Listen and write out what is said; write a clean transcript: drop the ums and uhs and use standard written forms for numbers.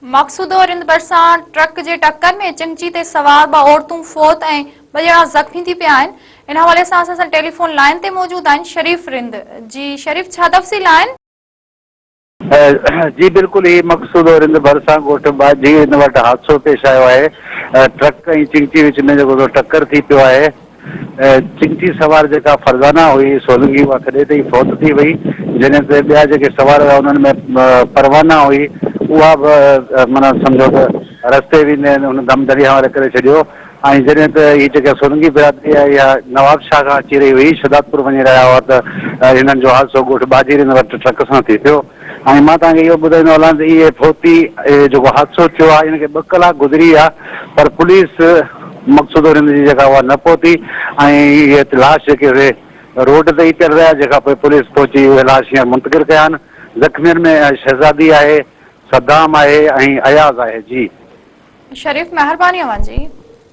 مقصودو رند ڀرسان ٽرڪ جي ٽڪر ۾ چنگچي تي سوار ٻه عورتون فوت ۽ ٻه ڄڻا زخمي ٿي پيا آهن ان حوالي سان اسان سان ٽيليفون لائين تي موجود آهن شريف رند جي شريف ڇا تفصيل آهن؟ جي بلڪل هي مقصودو رند ڀرسان ڳوٺ ٻاجهي رند وٽ حادثو پيش آيو آهي ٽرڪ ۽ چنگچي وچ ۾ جيڪو سو ٽڪر ٿي پيو آهي چنگچي سوار جيڪا فرزانه هئي سولنگي اها کڏي تي ئي فوت ٿي وئي جڏهن ته ٻيا جيڪي سوار هيا انهن ۾ پروانه هئي اها به معنيٰ سمجهو ته رستي ويندي هن دم درياهه واري ڪري ڇڏيو ۽ جڏهن ته هي جيڪا سولنگي برادري آهي اها نوابشاهه کان اچي رهي هئي شهدادپور وڃي رهيا هئا ته هنن جو حادثو ڳوٺ ٻاجهرين وٽ ٽرڪ سان ٿي پيو. ۽ مان توهان کي اهو ٻڌائيندو هلان ته اهي فوتي جيڪو حادثو ٿيو آهي ان کي ٻه ڪلاڪ گذري ويا پر پوليس مقصود رند جي جيڪا اها نه پهتي ۽ اهي لاش جيڪي اهي روڊ تي ئي پيل رهيا جنهن کان پوء پوليس پهچي اهي لاش هينئر منتقل ڪيا آهن زخمين ۾ شهزادي آهي صدام آهي ۽ اياز آهي جي. شريف مهرباني اوهان جي.